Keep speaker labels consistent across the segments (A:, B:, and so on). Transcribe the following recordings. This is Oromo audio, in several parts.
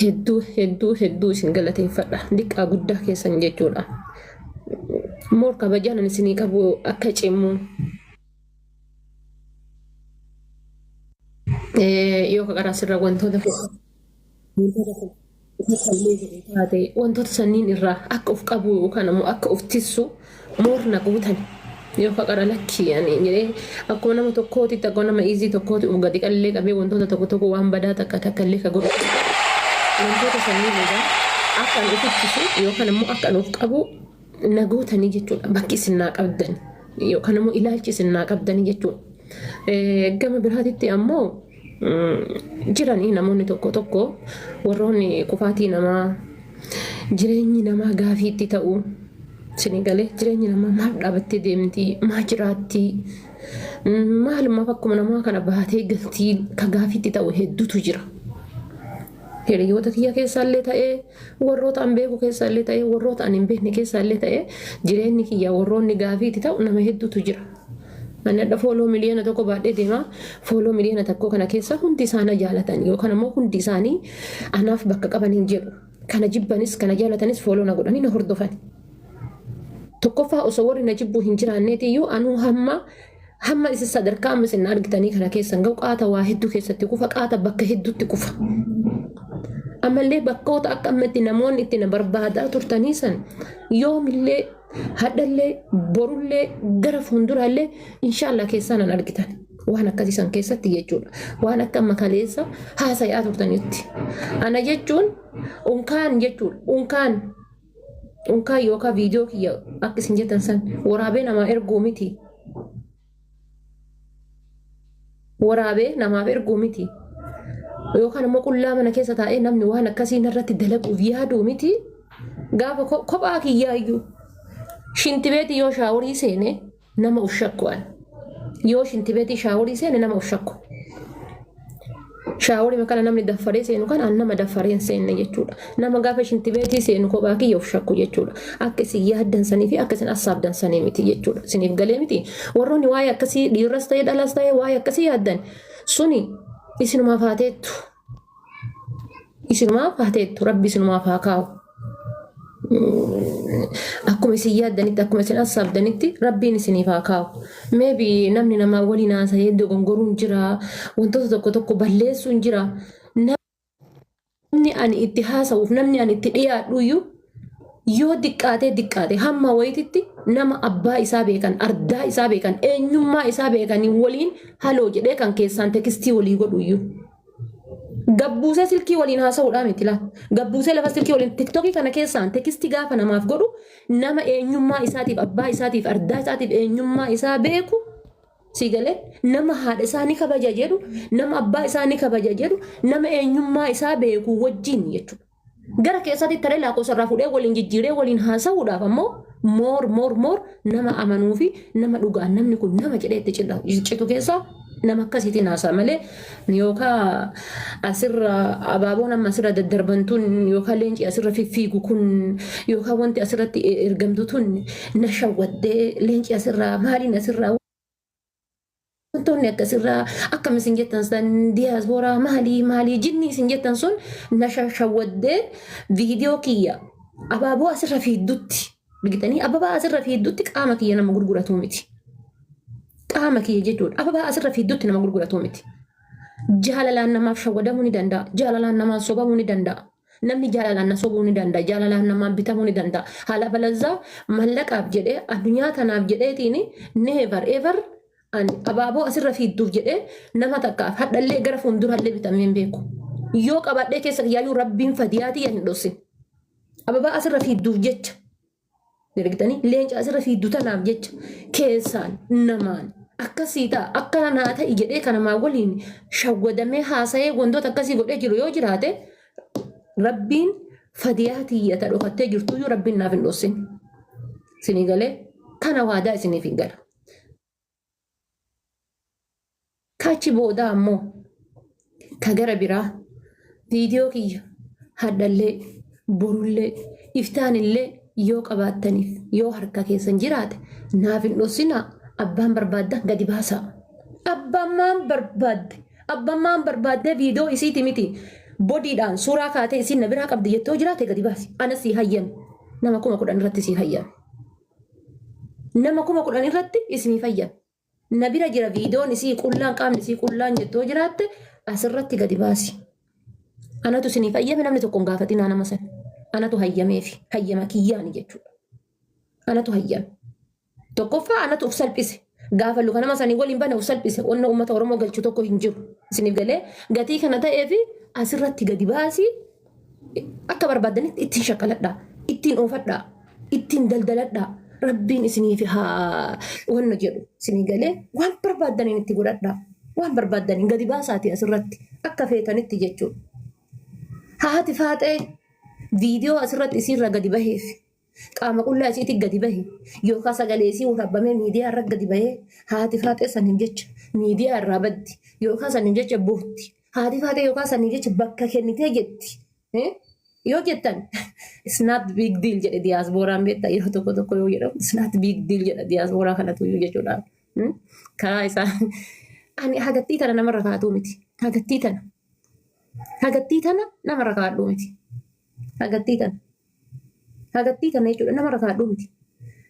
A: Hedduu hedduu hedduu isin galateeffadha. Diqqaa guddaa keessan jechuudha. Moor kabajaan ani isinii qabu akka cimu yoo ka qaraa sirra wantoota taate wantoota sanniin irraa akka of qabu yookaan ammoo akka of tissu moorna guutan yoo ka qara lakkii ani jedhee akkuma nama tokkootitti akkuma nama iizii tokkooti of gadi qallee qabee wantoota tokko tokko waan badaa takka takka illee ka godhu wantoota sanniin irraa akka an of ittisu yookaan ammoo akka an of qabu na gootanii jechuudha bakki isin naa qabdan yookaan ammoo ilaalchi isin naa qabdanii jechuudha. Gama biraatitti ammoo jiranii namoonni tokko tokko warroonni kufaatii namaa jireenyi namaa gaafiitti ta'u isinii galee jireenyi namaa maaf dhaabattee deemti maa jiraatti maalumaaf akkuma namaa kana baatee galtii ka gaafiitti ta'u hedduutu jira. Hiriyoota kiyya keessaallee ta'ee warroota an beeku keessaallee ta'ee warroota an hin beekne keessaallee ta'ee jireenyi kiyya warroonni gaafiitti ta'u nama hedduutu jira. Ani hadha fooloo 1 miliyoona baadhee deema. Fooloo 1 miliyoona kana keessa hundi isaa na jaalatan yookaan ammoo hundi isaanii anaaf bakka qaban hin jedhu. Kana jibbanis kana jaalatanis follow na godhanii na hordofan. Tokkoffaa osoo warri na jibbu hin jiraanneetiyyuu anuu hamma hamma isin sadarkaa amma isin na argitanii kana keessan ga'u qaata waa hedduu keessatti kufa qaata bakka hedduutti kufa. Ammallee bakkoota akka amma itti namoonni itti na barbaadaa turtanii san yoomillee hadhallee borullee gara fuulduraallee inshaallah keessaa nan argitan. Waan akkasii san keessatti jechuudha. Waan akka amma kaleessa haasayaa turtanitti. Ana jechuun unkaan jechuudha. Unkaan unkaan yookaan viidiyoo kiyya akka isin jettan san waraabee namaa erguu miti. Waraabee namaaf erguu miti. Yookaan immoo qullaa mana keessa taa'ee namni waan akkasii narratti dalaguuf yaaduu miti. Gaafa kophaa kiyyaa iyyuu shintibeetii yoo shaaworii seene nama of shakku an. Yoo shintibeetii shaaworii seene nama of shakku. Shaaworii kana namni daffaree seenu kan an nama daffaree hin seenne jechuudha. Nama gaafa shintibeetii seenu kophaa kiyya of shakku jechuudha. Akka isin yaaddan sanii fi akka isin assaabdan sanii miti jechuudha. Isiniif galee miti. Warroonni waa'ee akkasii dhiirras ta'ee dhalas ta'ee waa'ee akkasii yaaddan suni isinumaaf haateettu. Isinumaaf haateettu. Rabbi isinumaaf haa kaa'u. Akkuma isin yaaddanitti akkuma isin assaabdanitti rabbiin isiniif haa kaa'u. Maybe namni namaa waliin haasa'ee dogongoruun jira. Wantoota tokko tokko balleessuun jira. Namni ani itti haasa'uuf namni ani itti dhiyaadhu iyyuu yoo diqqaatee diqqaate hamma wayititti nama abbaa isaa beekan ardaa isaa beekan eenyummaa isaa beekanii waliin haloo jedhee kan keessaan tekstii walii godhu iyyuu. Gabbuusee silkii waliin haasa'uudhaa miti laa. Gabbuusee lafa silkii waliin tiktokii kana keessaan tekstii gaafa namaaf godhu nama eenyummaa isaatiif abbaa isaatiif ardaa isaatiif eenyummaa isaa beeku si galee nama haadha isaa ni kabaja jedhu nama abbaa isaa ni kabaja jedhu nama eenyummaa isaa beeku wajjin jechuudha. Gara keessatti taree lakkoofsa irraa fuudhee waliin jijjiiree waliin haasa'uudhaaf ammoo more more more nama amanuu fi nama dhugaan namni kun nama jedhee itti citu keessaa nama akkasiitiin haasa'a malee yookaan asirra abaaboon amma asirra daddarbantuun yookaan leenci asirra fiffiigu kun yookaan wanti asirratti ergamtu tun na shawwaddee leenci asirraa maaliin asirraa wantoonni akkasirraa akkam isin jettan san diyaaspooraa maalii maalii jinni isin jettan sun na shawwaddee viidiyoo kiyya abaaboo asirra fiiddutti argitanii ababaa asirra fiiddutti qaama kiyya nama gurguratuu miti. Qaama kiyya jechuudha. Ababaa asirra fiiddutti nama gurguratuu miti. Jaalalaan namaaf shawwadamuu ni danda'a. Jaalalaan namaan sobamuu ni danda'a. Namni jaalalaan na sobuu ni danda'a. Jaalalaan namaan bitamuu ni danda'a. Haala balazzaa mallaqaaf jedhee addunyaa tanaaf jedheetiin never ever ani abaaboo asirra fiidduuf jedhee nama takkaaf hadhallee gara fuulduraallee bitamee hin beeku. Yoo qabadhee keessa kiyyaayyuu rabbiin fadiyaatii hin dhossin. Ababaa asirra fiidduuf jecha argitanii leenca asirra fiiddu tanaaf jecha keessaan namaan akkasii ta'a akkana naa ta'i jedhee kanamaa waliin shawwadamee haasa'ee wantoota akkasii godhee jiru yoo jiraate rabbiin fadiyaa tiyya ta dhokattee jirtuyyuu rabbiin naaf hin dhossin. Isinii galee kana waadaa isiniif hin gala. Kachi boodaa ammoo ka gara biraa viidiyoo kiyya hadhallee borullee iftaanillee yoo qabaattaniif yoo harka keessan jiraate naaf hin dhossinaa abbaan barbaaddan gadi baasaa. Abbaan maan barbaadde abbaan maan barbaaddee viidiyoo isiiti miti. Bodiidhaan suuraa kaatee isiin na biraa qabdi jettee yoo jiraate gadi baasi. Ana sii hayyame. Nama 10,000 irratti sii hayyame. Nama 10,000 irratti isiniif hayyame. Na bira jira viidiyoon isii qullaan qaamni isii qullaan jettoo jiraatte asirratti gadi baasi. Anatu isiniif hayyame namni tokko hin gaafatinaa nama sana. Anatu hayyameefi hayyama kiyyaani jechuudha. Anatu hayyame. Tokkoffaa anatu of salphise. Gaafa luka nama sanii waliin bane of salphise. Onna uummata Oromoo galchu tokko hin jiru. Isiniif galee gatii kana ta'eefi asirratti gadi baasii akka barbaaddanitti ittiin shaqaladhaa, ittiin oofadhaa, ittiin daldaladhaa. Rabbiin isiniif haa wanna jedhu isinii galee waan barbaaddaniin itti godhadhaa. Waan barbaaddaniin gadi baasaati asirratti akka feetanitti jechuudha. Haati faaxee viidiyoo asirratti isiirra gadi baheef qaama qullaa isiitti gadi bahe yookaan sagalee isii waraabamee miidiyaa irra gadi bahee haati faaxee saniif jecha miidiyaa irraa baddi yookaan saniif jecha bootti haati faaxee yookaan saniif jecha bakka kennitee jetti. Yoo jettan it's not big deal jedhe diyaasbooraan beektaa yeroo tokko tokko yoo jedhamu it's not big deal jedha diyaasbooraa kanatu iyyuu jechuudha. Karaa isaa ani hagattii tana namarra kaatuu miti. Hagattii tana. Hagattii tana namarra kaadhuu miti. Hagattii tana. Hagattii tana jechuudha namarra kaadhuu miti.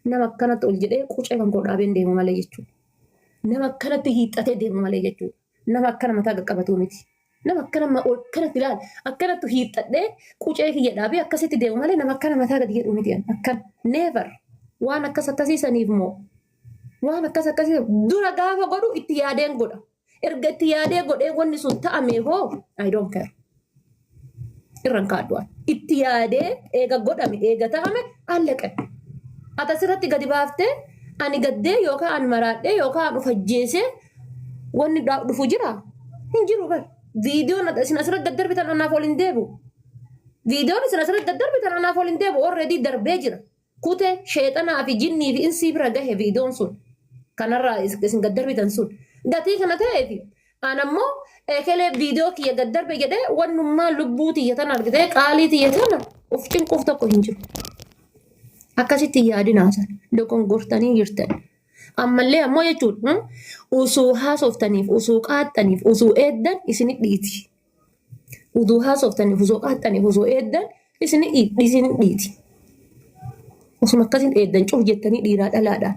A: Nama akkanatti ol jedhee qucee kan koo dhaabeen deemu malee jechuudha. Nama akkanatti hiixatee deemu malee jechuudha. Nama akkana mataa qaqqabatuu miti. Nama akkana akkanatti ilaali. Akkanatti hiixadhee qucee kiyya dhaabee akkasitti deemu malee nama akkana mataa gadi jedhu miti. Akkan never waan akkas akkasii saniif moo waan akkas akkasii dura gaafa godhu itti yaadeen godha. Erga itti yaadee godhee wanni sun ta'ame hoo I don't care. Irran kaaddu'an. Itti yaadee eega godhame eega ta'ame allaqe. Ati asirratti gadi baaftee ani gaddee yookaan ani maraadhee yookaan ani of ajjeesee wanni dhufu jira? Hin jiru bar. Viidiyoon isin asirratti daddarbitan anaaf ol hin deebi'u. Viidiyoon isin asirratti daddarbitan anaaf ol hin deebi'u. Already darbee jira. Kute sheexanaa fi jinnii fi insii bira gahe viidiyoon sun. Kanarraa isin gaddarbitan sun. Gatii kana ta'eefi an ammoo ekelee viidiyoo kiyya gaddarbe jedhee wannummaa lubbuu tiyya tana argitee qaalii tiyya tana of cinquuf tokko hin jiru. Akkasitti hin yaadinaa san dogongortanii jirtan. Ammallee ammoo jechuun usuu haasoftaniif, usuu qaaxxaniif, usuu eeddan isinit dhiiti. Uduu haasoftaniif, usuu qaaxxaniif, usuu eeddan isinit dhiiti. Osuma akkasiin eeddan cuf jettanii dhiiraa dhalaadhaan.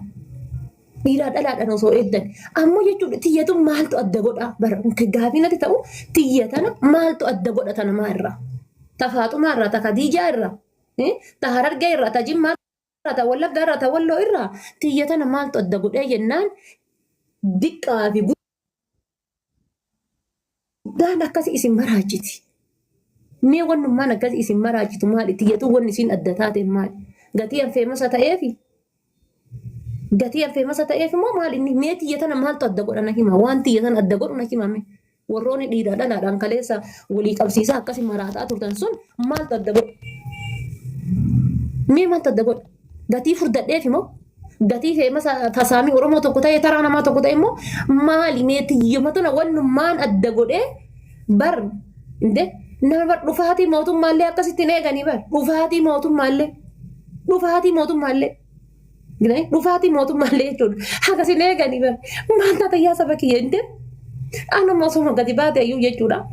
A: Dhiiraa dhalaadhaan osoo eeddan. Ammoo jechuudha tiyyatu maaltu adda godha bara gaafii natti ta'u tiyya tana maaltu adda godha tana maa irraa? Ta Faaxumaa irraa, ta Khadiijaa irraa, ta Harargee irraa, ta Jimmaa irraa, ta Wallaggaa irraa, ta Walloo irraa tiyya tana maaltu adda godhee jennaan diqqaa fi guddaan akkasi isin maraachiti. Mee wannummaan akkasi isin maraachitu maali? Tiyyatu wanni isin adda taate maali? Gatii an famous ta'eefi? Gatii an famous ta'eef immoo maali inni? Mee tiyya tana maaltu adda godha na hima? Waan tiyya tana adda godhu na hima mee? Warroonni dhiiraa dhalaadhaan kaleessa walii qabsiisaa akkasi maraataa turtan sun maaltu adda godha? Mee maaltu adda godha? Gatii furdadheef immoo gatii famous tasaamii Oromoo tokko ta'e taraa namaa tokko ta'e immoo maali mee tiyyuma tana wannummaan adda godhee bar inde nama bar dhufaatii mootummaallee akkasitti hin eeganii bar dhufaatii mootummaallee dhufaatii mootummaallee dhufaatii mootummaallee jechuudha akkasin eeganii bar maal taata yaa saba kiyya inde anuma osuma gadi baate iyyuu jechuudha.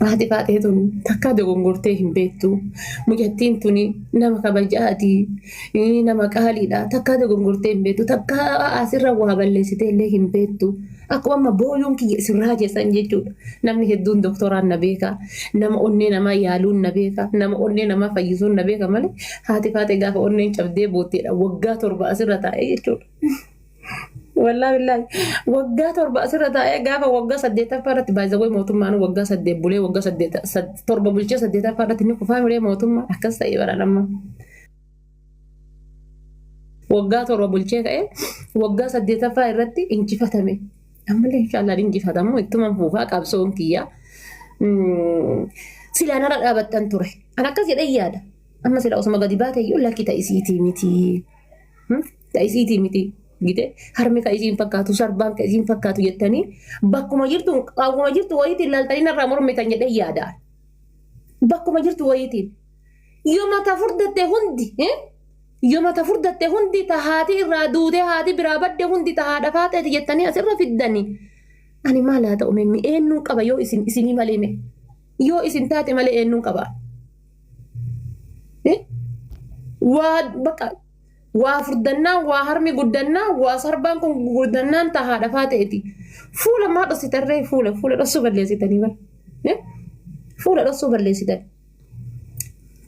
A: Haati faatee tun takkaa dogongortee hin beektu. Mucattiin tuni nama kabajaati. Nama qaaliidha. Takkaa dogongortee hin beektu. Takkaa asirra waa balleessitee illee hin beektu. Akkuma amma booyuun kiyya isin raajessan jechuudha. Namni hedduun doktoraan na beeka. Nama onnee namaa yaaluun na beeka. Nama onnee namaa fayyisuun na beeka malee haati faatee gaafa onneen cabdee bootteedha. Waggaa 7 asirra taa'ee jechuudha. Wallaahi billaahi waggaa 7 asirra taa'ee gaafa waggaa saddeettaffaa irratti baay'ee mootummaan waggaa 8 bulee waggaa 8 7 bulchee saddeettaffaa irratti ni kufaa miree mootummaa akkas ta'e bara amma. Waggaa 7 bulchee ka'ee waggaa saddeettaffaa irratti injifatame. Ammallee inshaallah injifatamu ittuma fuufaa qabsoon kiyya. Silaa narra dhaabattan ture. An akkas jedhee yaada. Amma silaa osuma gadi baate iyyuu lakki ta'isiitii miti. Ta isiitii miti. Gite harmi ka isiin fakkaatu sarbaan ka isiin fakkaatu jettanii bakkuma jirtu qaawwuma jirtu wayiitiin laaltanii narraa mormitan jedhee yaada. Bakkuma jirtu wayiitiin. Yoo mata furdatte hundi yoo mata furdatte hundi ta haati irraa duutee haati biraa badde hundi ta haadha faaxeeti jettanii asirra fiddanii. Ani maal haa ta'u mee eenyuun qaba yoo isin isinii malee mee. Yoo isin taate malee eenyuun qaba? Waa bakka waa furdannaan, waa harmi guddannaan, waa sarbaan kun guddannaan ta haadha faateeti. Fuula maa dhossitarree? Fuula dhossuu balleessitanii bara. Fuula dhossuu balleessitan.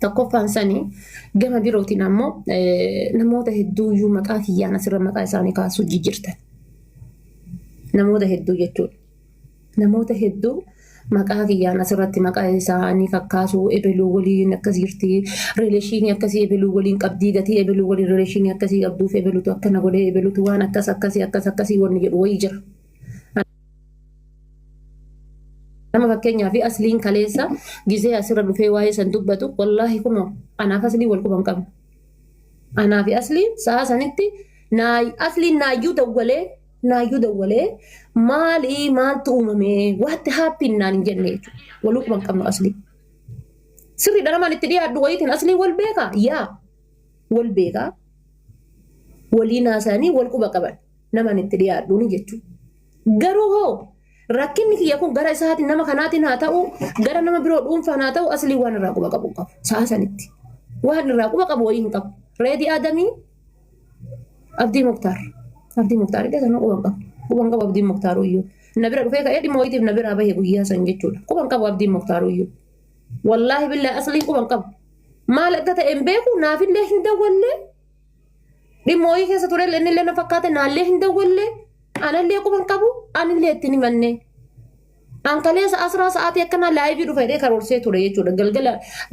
A: Tokkoffaan sanii, gama birootiin ammoo namoota hedduuyyuu maqaa kiyyaan asirra maqaa isaanii kaasuu jijjiirtan. Namoota hedduu jechuudha. Namoota hedduu maqaa kiyyaan asirratti maqaa isaanii kakkaasuu, ebeluu waliin akkas jirti, relation akkasii ebeluu waliin qabdii, gatii ebeluu waliin relation akkasii qabduuf ebelutu akkana godhee, ebelutu waan akkas akkasii akkas akkasii wanni jedhu wayii jira. Nama fakkeenyaa fi asliin kaleessa gizee asirra dhufee waa'ee san dubbatu, wallaahi kunoo anaaf aslii wal quban qabnu. Anaa fi asliin sa'a sanitti asliin naayyuu dawwalee maalii, maaltu uumame, what happen naan hin jenne jechuudha. Waluu quban qabnu aslii. Sirriidha, namaan itti dhiyaadhu wayiitiin aslii wal beekaa? Yaa, wal beekaa. Waliin haasa'anii wal quba qaban namaan itti dhiyaadhuuni jechuudha. Garuu hoo rakkinni kiyya kun gara isaatiin, nama kanaatiin haa ta'u, gara nama biroo dhuunfaan haa ta'u, aslii waan irraa quba qabu hin qabu. Sa'a sanitti. Waan irraa quba qabu wayii hin qabu. Reedii Adamii, Abdii Muktaar. Abdii Muktaar illee sana quba hin qabu. Quba hin qabu Abdii Muktaar iyyuu. Na bira dhufee ka'ee dhimma wayiitiif na biraa bahe guyyaa san jechuudha. Quba hin qabu Abdii Muktaar iyyuu. Wallaahi billaahi aslii quba hin qabu. Maal akka ta'e hin beeku, naafillee hin dawwallee. Dhimma wayii keessa ture inni illee na fakkaate, naallee hin dawwallee. Anallee quba hin qabu, anillee ittiin himanne. An kaleessa asraa sa'aatii akkanaa live dhufa jedhee karoorsee ture jechuudha. Galgala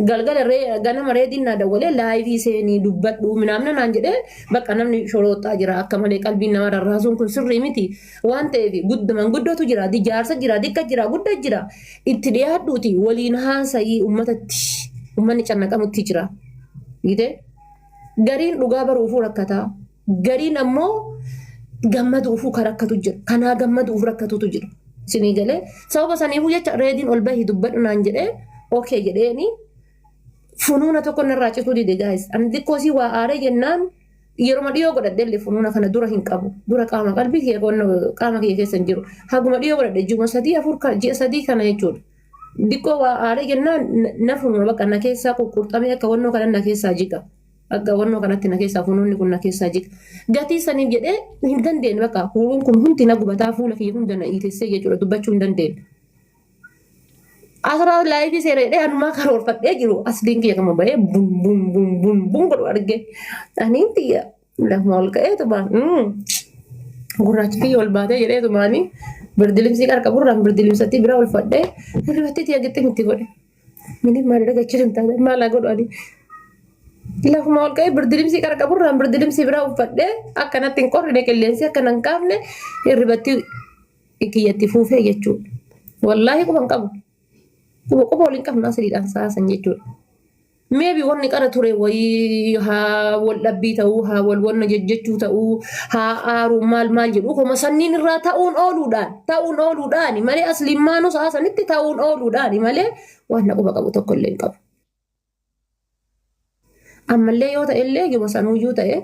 A: galgala ganama reediin naa dawwalee live seenii dubbadhu minaamna naan jedhee, bakka namni shorooxaa jira, akka malee qalbiin nama rarraasuun kun sirrii miti. Waan ta'eef gudduman guddootu jira, jaarsa jira, dikka jira, guddaa jira. Itti dhiyaadhuuti waliin haasa'ii, uummatatti uummanni cannaqamutti jira. Gitee gariin dhugaa baruufuu rakkataa. Gariin ammoo gammaduufuu kan rakkatu jira. Kanaa gammaduuf rakkatutu jira. Isinii galee, sababa saniifuu jecha reediin ol bahii dubbadhu naan jedhee, okay jedheeni funuuna tokko narraa cituu dide, guys. Ani xiqqoo sii waa aaree jennaan yeroo dhiyoo godhadhe illee funuuna kana dura hin qabu. Dura qaama qalbii kiyya qaama kiyya keessa hin jiru. Haguma dhiyoo godhadhe, ji'uma 3 4 ji'a 3 kana jechuudha. Xiqqoo waa aaree jennaan na funuuna, bakka na keessaa ququrxamee akka wannoo kana na keessaa jiga. Akka wannoo kanatti na keessaa funuunni kun na keessaa jiga. Gatii saniif jedhee hin dandeenye, bakka huruun kun hundi na gubataa, fuula kiyya hunda na iitessee jechuudha, dubbachuu hin dandeenye. Asirraa live seera jedhee anumaa karoorfadhee jiru asliin kiyya kama bahee bun bun bun bun bun godhu arge. Aniin tiyya lafuma ol ka'eetuma gurraachi kiyya ol baatee jedheetumaani birdilimsii qarqaburraan birdilimsatti bira ol fadhee hirribatti tiyya gixxim itti godhe. Mini maal dhagachuu hin taane, maal godhu ani. Lafuma ol ka'ee birdilimsii qarqaburraan birdilimsii bira uffadhee akkanatti hin qorrine, qilleensi akkana hin kaafne, hirribatti kiyyatti fuufee jechuudha. Wallaahi quba hin qabu. Quba quba waliin qabnu asliidhaan saasan jechuudha. Maybe wanni qara ture wayii haa wal dhabbii ta'uu, haa wal wanna jejjechuu ta'uu, haa aaruu maal maal jedhu koma sanniin irraa ta'uun ooluudhaani malee, asliimmaanuu saasanitti ta'uun ooluudhaani malee waan na quba qabu tokko illee hin qabu. Ammallee yoo ta'e illee yooma sanuuyyuu ta'e,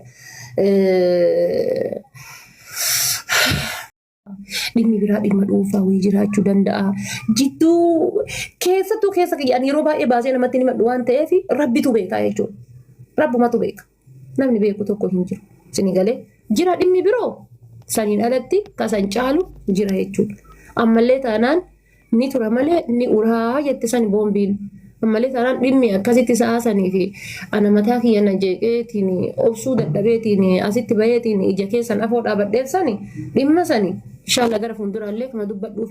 A: dhimmi biraa dhimma dhuunfaa wayii jiraachuu danda'a. Jidduu keessattuu keessa kiyyaan yeroo baay'ee baasee namatti himadhu waan ta'eef rabbitu beekaa jechuudha. Rabbumatu beeka. Namni beeku tokko hin jiru. Isin galee jira, dhimmi biroo saniin alatti kasan caalu jira jechuudha. Ammallee taanaan ni tura malee ni uraa jette sani boombiin. Ammallee taanaan dhimmi akkasitti sa'aasanii fi ana mataa kiyya na jeeqeetiin obsuu dadhabeetiin asitti baheetiin ija keessan afoo dhaabadheef sani dhimma sani inshallah gara fuulduraallee kana dubbadhuuf.